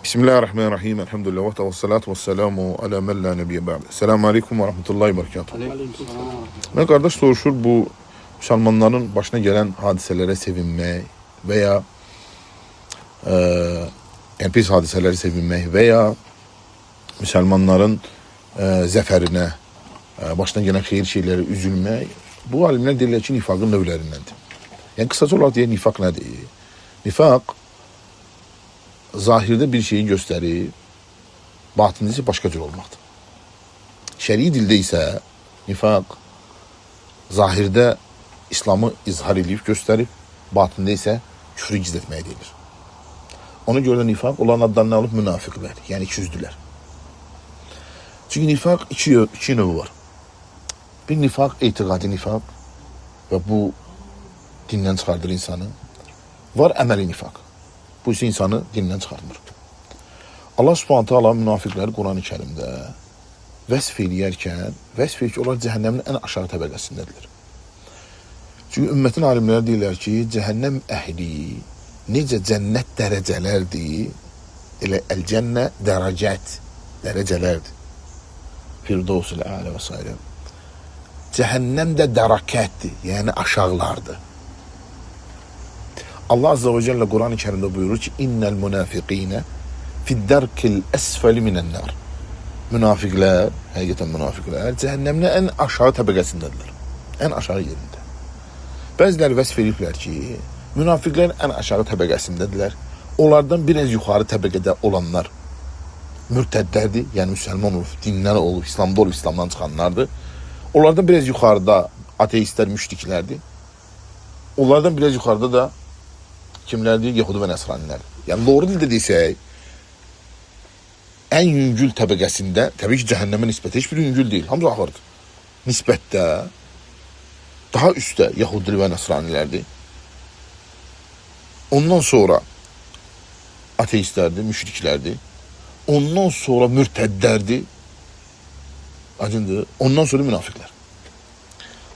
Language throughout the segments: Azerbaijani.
Bismillahirrahmanirrahim. Elhamdülillah ve salatu ve selamu ala men la nebiyye ba'd. Selamun aleyküm ve rahmetullahi ve berekatuhu. Mən qardaş soruşur bu müsəlmanların başına gələn hadisələrə sevinmək veya yəni pis hadisələri sevinmək və ya müsəlmanların zəfərinə, başına gələn xeyir şeylərə üzülmək, bu alimlər deyirlər ki, nifaqın növlərindəndir. Yəni qısaca olaraq deyək, nifaq nədir? Nifaq zahirdə bir şeyi göstərir, batində isə başqa cür olmaqdır. Şəri dildə isə nifaq zahirdə İslamı izhar eləyib, göstərib, batində isə küfrü gizlətməyə deyilir. Ona görə də nifaq olan addan nə olub? Münafiqlər, yəni ikiyüzlülər. Çünki nifaq iki növü var. Bir nifaq etiqadi nifaq və bu dindən çıxardır insanı. Var əməli nifaq. Bu isə insanı dindən çıxartmır. Allah Subhanahu taala münafiqləri Quran-ı Kərimdə vəsf eləyərkən, vəsf eləyir ki, onlar cəhənnəmin ən aşağı təbəqəsindədirlər. Çünki ümmətin alimləri deyirlər ki, cəhənnəm əhli necə cənnət dərəcələrdir, elə əl-cənnə dərəcət, dərəcələrdir. Firdevs-ül Əla və s. Cəhənnəm də dərəkətdir, yəni aşağılardır. Allah Azze ve Celle Kur'an-ı Kerim'de buyurur ki innel münafikine fi'd-derkil esfeli minen-nar. Münafiqlər, həqiqətən münafiqlər cəhənnəmin ən aşağı təbəqəsindədirlər. Ən aşağı yerində. Bəziləri vəsf ediblər ki, münafiqlər ən aşağı təbəqəsindədirlər. Onlardan biraz yuxarı təbəqədə olanlar mürtəddlərdir, yəni müsəlman olub, dindən olub, İslamda olub, İslamdan çıxanlardır. Onlardan biraz yuxarıda ateistlər, müşriklərdir. Onlardan biraz yuxarıda da kimlərdir? Yahudi və Nəsranilər. Yəni doğru dildə desək, ən yüngül təbəqəsində, təbii ki, cəhənnəmə nisbət heç biri yüngül deyil, hamısı ağırdır. Nisbətdə daha üstdə Yahudi və Nəsranilərdir. Ondan sonra ateistlərdir, müşriklərdir. Ondan sonra mürtəddlərdir. Aydındır. Ondan sonra münafiqlər.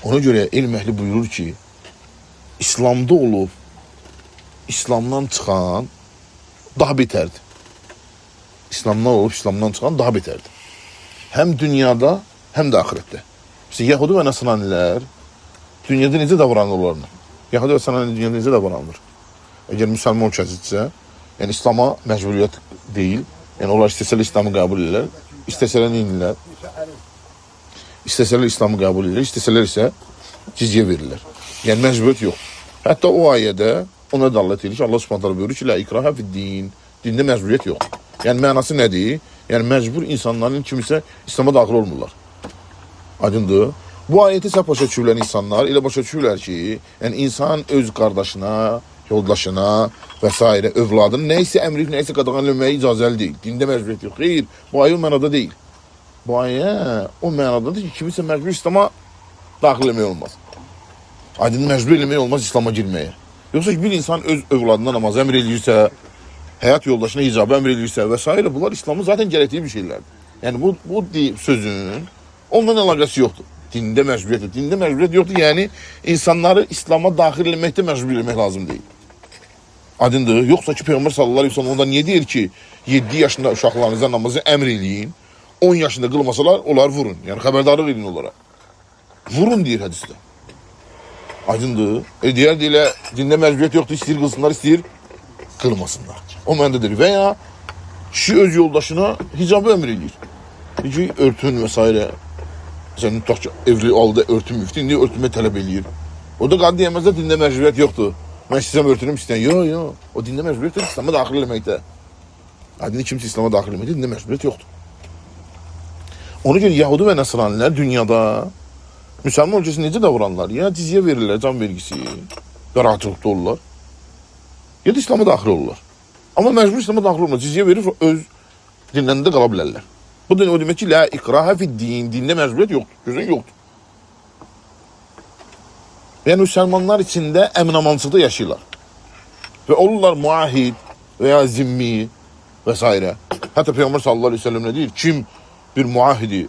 Ona görə elm əhli buyurur ki, İslamda olub, İslamdan çıxan daha betərdir. İslamdan olub, İslamdan çıxan daha betərdir. Həm dünyada, həm də axirətdə. Məsələn, Yahudi və Nəsranilər dünyada necə davranır onlarla? Yahudi və Nəsrani dünyada necə davranılır? Əgər müsəlman ölkəsidirsə, yəni İslama məcburiyyət deyil. Yəni onlar istəsələr İslamı qəbul edirlər, istəsələr nə edirlər? İstəsələr İslamı qəbul edirlər, istəsələr isə cizyə verirlər. Yəni məcburiyyət yox. Hətta o ayədə ona dəlalət edir ki, Allah Subhanahu taala buyurur ki, la ikraha fid-din. Dində məcburiyyət yox. Yəni mənası nədir? Yəni məcbur insanların kimisə İslama daxil olmurlar. Aydındır? Bu ayəti səhv başa düşürlər insanlar, elə başa düşürlər ki, yəni insan öz qardaşına, yoldaşına və s. övladına nə isə əmr edib, nə isə qadağan eləməyə icazəli deyil. Dində məcburiyyət yox. Xeyr, bu ayə o mənada deyil. Bu ayə o mənadadır ki, kimisə məcbur İslama daxil eləmək olmaz. Aydın məcbur eləmək olmaz İslama girməyə. Yoxsa ki, bir insan öz övladına namaz əmr eləyirsə, həyat yoldaşına hicabı əmr eləyirsə və s. bunlar İslamın zaten gərəkdiyi bir şeylərdir. Yəni bu sözün onunla əlaqəsi yoxdur. Dində məcburiyyət yoxdur. Dində məcburiyyət yoxdur. Yəni insanları İslama daxil eləməkdə məcbur eləmək lazım deyil. Aydındır. Yoxsa ki Peyğəmbər sallallahu əleyhi və səlləm onda niyə deyir ki, 7 yaşında uşaqlarınıza namazı əmr eləyin, 10 yaşında qılmasalar onlar vurun. Yəni xəbərdarlıq edin onlara. Vurun deyir hədisdə. Aydındır. Deyər deyilə dində məcburiyyət yoxdur, istəyir qılsınlar, istəyir qılmasınlar. O mənadadır. Və ya kişi öz yoldaşına hicabı əmr eləyir. Deyir ki, örtün və s. Məsələn, tutaq ki, evli aldı, örtünmüşdü, indi örtünmə tələb eləyir. O da qadın deyəməzlər, dində məcburiyyət yoxdur. Mən istəyirəm örtünüm, istəyən. Yox, yox. O dində məcburiyyət yoxdur, İslama daxil eləməkdə. Aydın kimsə İslama daxil eləməkdə dində məcburiyyət yoxdur. Ona görə Yahudi və Nəsranilər dünyada müsəlman ölkəsində necə davranırlar? Ya cizyə verirlər, can vergisi, qaraçılıqda olurlar. Ya da İslama daxil olurlar. Amma məcbur İslama daxil olmaz. Cizyə verir, öz dinlərində qala bilərlər. Bu da o demək ki, la ikraha fid-din, dində məcburiyyət yoxdur, gözün yoxdur. Yəni müsəlmanlar içində əmin-amansızlıqda yaşayırlar. Və olurlar muahid və ya zimmi və s. Hətta Peyğəmbər sallallahu əleyhi və səlləm nə deyir? Kim bir muahidi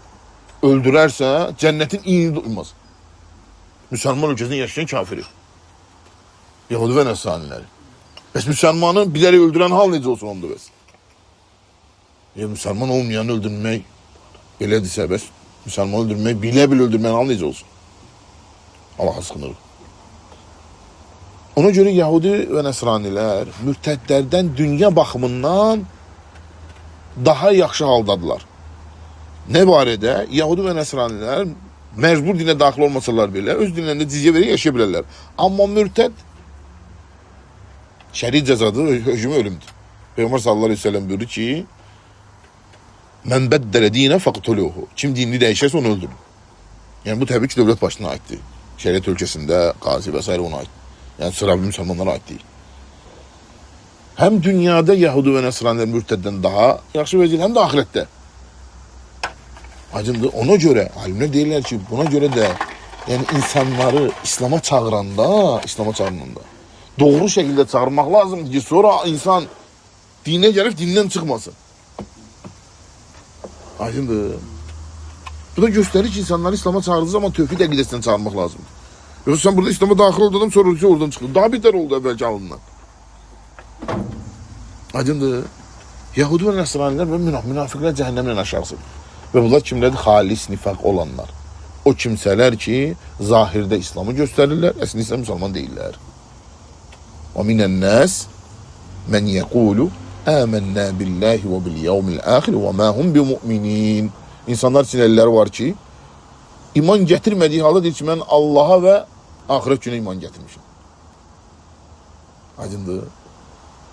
öldürərsə, cənnətin iyini duymaz. Müsəlman ölkəsində yaşayan kafiri. Yahudi və Nəsraniləri. Bəs müsəlmanı bilərək öldürən hal necə olsun onda bəs? Müsəlman olmayanı öldürmək belədirsə, bəs müsəlman öldürmək, bilə-bilə öldürməyin halı necə olsun? Allaha sığınırıq. Ona görə Yahudi və Nəsranilər mürtədlərdən dünya baxımından daha yaxşı haldadılar. Nə barədə? Yahudi və Nəsranilər məcbur dinə daxil olmasalar belə öz dinlərində cizyə verib yaşaya bilərlər. Amma mürtəd şəri cəzadır, hökmü ölümdür. Peyğəmbər sallallahu əleyhi və səlləm buyurur ki: "Mən bəddələ dinə faqtuluhu." Kim dinini dəyişərsə onu öldürün. Yəni bu təbii ki, dövlət başına aiddir. Şəriət ölkəsində qazi və sairə ona aid. Yəni sıravi müsəlmanlara aid deyil. Həm dünyada Yahudi və Nəsranilər mürtəddən daha yaxşı vəziyyət, həm də axirətdə. Aydındır. Ona görə alimlər deyirlər ki, buna görə də yəni insanları İslam'a çağıranda, doğru şəkildə çağırmaq lazımdır ki, sonra insan dinə gəlib dindən çıxmasın. Aydındır. Bu da göstərir ki, insanları İslam'a çağırdığı zaman tövhid əqidəsindən çağırmaq lazımdır. Yoxsa sən burada İslam'a daxil oldun, sonra ki, oradan çıxdın. Daha betər oldu əvvəlki halından. Aydındır. Yahudi və Nəsranilər və münafiqlər cəhənnəmlə aşağısıdır. Və bunlar kimlərdir? Xalis nifaq olanlar. O kimsələr ki, zahirdə İslamı göstərirlər, əslində isə müsəlman deyillər. Və minən-nas men yekulu amennə billahi və bil yevmil axir və ma hum bimu'minin. İnsanlar üçün əlləri var ki, iman gətirmədiyi halda deyir ki, mən Allaha və axirət günə iman gətirmişəm. Aydındır.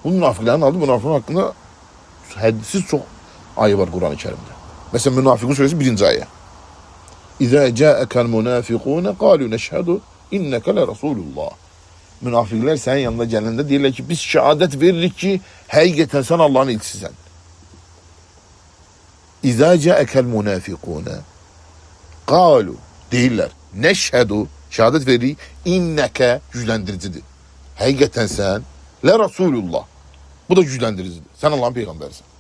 Bu münafiqlərin adı, münafiqlərin haqqında hədsiz çox ayə var Quran-ı Kərimdə. Məsələn, Münafiqun surəsi 1-ci ayə. İzə cəəkəl münafiqun qalu nəşhədu innəkə lə rasulullah. Münafiqlər sənin yanına gələndə deyirlər ki, biz şəhadət veririk ki, həqiqətən sən Allahın elçisisən. İzə cəəkəl münafiqun qalu deyirlər, nəşhədu şəhadət veririk, innəkə gücləndiricidir. Həqiqətən sən lə rasulullah. Bu da gücləndiricidir. Sən Allahın peyğəmbərisən.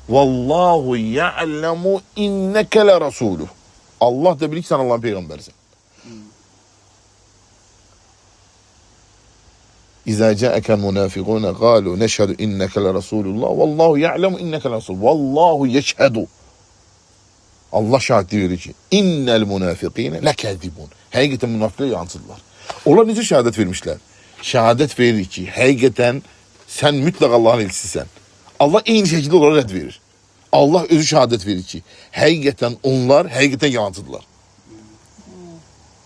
Vallahu ya'lemu inneke le rasuluh. Allah da bilir ki sen Allah'ın peyğəmbərisən. İza ca'aka munafiqun qalu neşhedü inneke le rasulullah. Vallahu ya'lemu inneke le rasul. Vallahu yeşhedü. Allah şahidlik verir ki innel munafiqine lekazibun. Həqiqətən münafiqlər yalancıdırlar. Onlar necə şəhadət vermişlər? Şəhadət verir ki, həqiqətən sən mütləq Allahın elçisisən. Allah eyni şəkildə onlara rədd verir. Allah özü şəhadət verir ki, həqiqətən onlar həqiqətən yalancıdırlar.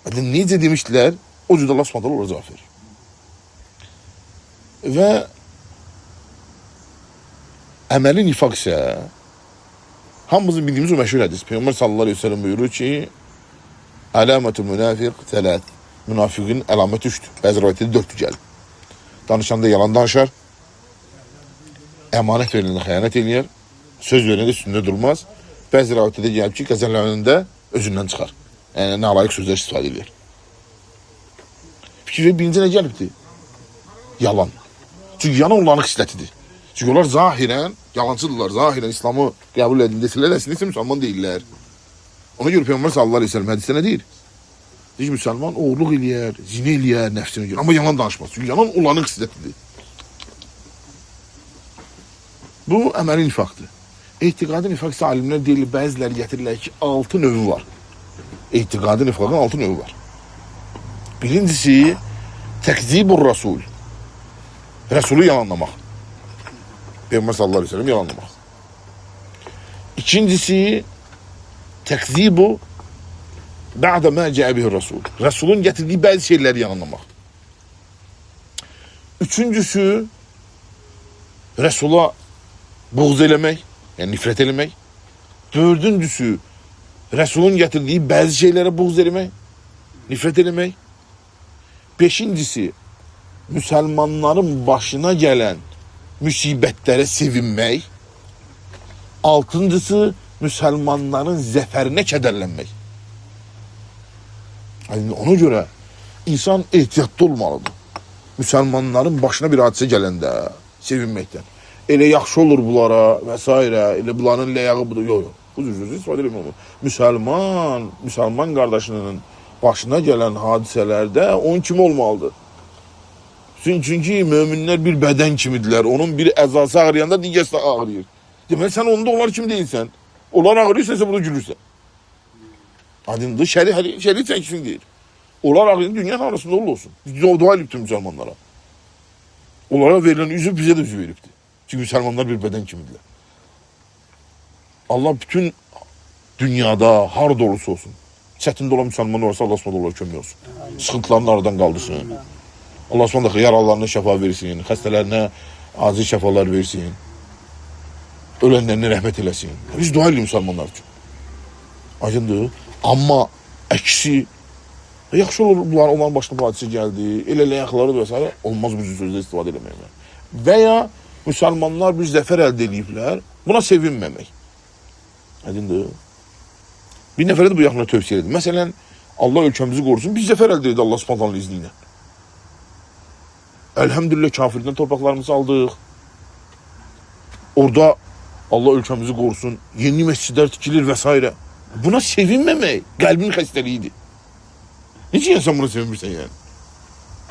Yəni, necə demişdilər, o cür də Allah Subhanahu onlara cavab verir. Və əməli nifaq isə hamımızın bildiyimiz o məşhur hədis. Peyğəmbər sallallahu əleyhi və səlləm buyurur ki, əlamətul münafiq tələt. Münafiqin əlaməti üçdür. Bəzi rivayətlərdə dörddür gəlib. Danışanda yalan danışar, əmanət veriləndə xəyanət eləyər, söz verəndə üstündə durmaz. Bəzi rivayətlərdə gəlib ki, qəzəblənəndə özündən çıxar. Yəni nalayiq sözlər istifadə edir. Fikir ver, birinci nə gəlibdir? Yalan. Çünki yalan onların xislətidir. Çünki onlar zahirən yalancıdırlar, zahirən İslamı qəbul edin desələr, əslində isə müsəlman deyirlər. Ona görə Peyğəmbər sallallahu əleyhi və səlləm hədisdə nə deyir? Deyir ki, müsəlman oğurluq eləyər, zina eləyər nəfsinə görə, amma yalan danışmaz. Çünki yalan onların xislətidir. Bu əməli nifaqdır. Etiqadi nifaq isə alimlər deyirlər, bəziləri gətirirlər ki, 6 növü var. Etiqadi nifaqın 6 növü var. Birincisi, təkzibur rasul. Rəsulu yalanlamaq. Peyğəmbər sallallahu əleyhi və səlləm yalanlamaq. İkincisi, təkzibu ba'da ma cəə bihi rasul. Rəsulun gətirdiyi bəzi şeyləri yalanlamaq. Üçüncüsü, Rəsula buğz eləmək, yəni nifrət eləmək. Dördüncüsü, Rəsulun gətirdiyi bəzi şeylərə buğz eləmək, nifrət eləmək. Beşincisi, müsəlmanların başına gələn müsibətlərə sevinmək. Altıncısı, müsəlmanların zəfərinə kədərlənmək. Yəni ona görə insan ehtiyatlı olmalıdır. Müsəlmanların başına bir hadisə gələndə sevinməkdən. Elə yaxşı olur bunlara və s. Elə bunların ləyağı budur. Yox, yox. Bu cür sözü istifadə eləmək olmur. Müsəlman qardaşının başına gələn hadisələrdə onun kimi olmalıdır? Çünki möminlər bir bədən kimidirlər. Onun bir əzası ağrıyanda digəsi də ağrıyır. Deməli sən onda onlar kimi deyilsən. Onlar ağrıyırsa sən burada gülürsən. Aydındır, şəri çəksin deyir. Onlar ağrıyır, dünyanın arasında olsun. Dua edib tüm müsəlmanlara. Onlara verilən üzü bizə də üzü veribdir. Çünki müsəlmanlar bir bədən kimidirlər. Allah bütün dünyada harda olursa olsun, çətində olan müsəlman olursa Allah Subhanahu onlara kömək olsun. Sıxıntılarını aradan qaldırsın. Allah Subhanahu yaralarına şəfa versin, xəstələrinə acil şəfalar versin. Ölənlərinə rəhmət eləsin. Biz dua edirik müsəlmanlar üçün. Aydındır. Amma əksi yaxşı olur bunlar, onların başına bu hadisə gəldi, elə ləyaqları və s. Olmaz bu cür sözdə istifadə eləmək. Və ya müsəlmanlar bir zəfər əldə eləyiblər, buna sevinməmək. Aydındır. Bir nəfərə də bu yaxına tövsiyə edir. Məsələn, Allah ölkəmizi qorusun, biz zəfər əldə etdik Allah Subhanahu izni ilə. Elhamdülillah kafirdən torpaqlarımızı aldıq. Orada Allah ölkəmizi qorusun, yeni məscidlər tikilir və s. Buna sevinməmək qəlbin xəstəliyidir. Necə yəni sən buna sevinmirsən yəni?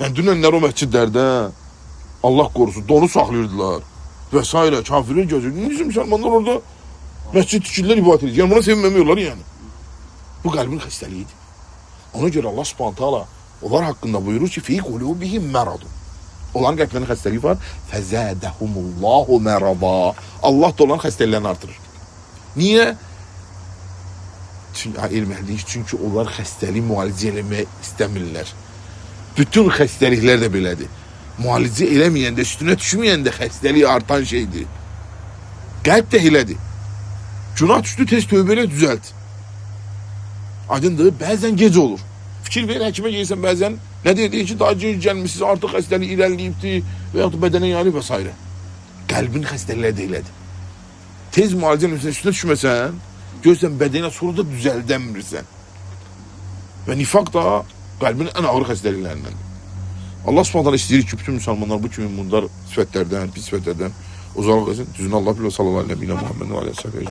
Yəni dünənlər o məscidlərdə Allah qorusun donu saxlayırdılar və s. Kafirlər gözü. Necə müsəlmanlar orada məscid tikirlər, ibadət edir. Yəni buna sevinməmək olar yəni. Bu qəlbin xəstəliyidir. Ona görə Allah Subhanahu taala onlar haqqında buyurur ki, fi qulubihim maradun. Onların qəlblərində xəstəlik var. Fəzədəhumullahu mərada. Allah da onların xəstəliklərini artırır. Niyə? Çünki elm əhli, çünki onlar xəstəlik müalicə eləmək istəmirlər. Bütün xəstəliklər də belədir. Müalicə eləməyəndə, üstünə düşməyəndə xəstəlik artan şeydir. Qəlb də elədir. Günah düşdü, tez tövbə elə, düzəlt. Aydındır, bəzən gec olur. Fikir ver, həkimə gəlirsən bəzən nə deyir? Deyir ki, daha gec gəlmisiniz, artıq xəstəlik irəliləyibdir və yaxud da bədənə yayılıb və s. Qəlbin xəstəlikləri də elədir. Tez müalicə eləmirsən, üstünə düşməsən, görürsən bədənə sonra da düzəldəmirsən. Və nifaq da qəlbin ən ağır xəstəliklərindəndir. Allah Subhanahu taala istəyir ki, bütün müsəlmanlar bu kimi mundar sifətlərdən, pis sifətlərdən uzaq olsun. Düzünü Allah bilir. Sallallahu əleyhi və Muhammed və əleyhi.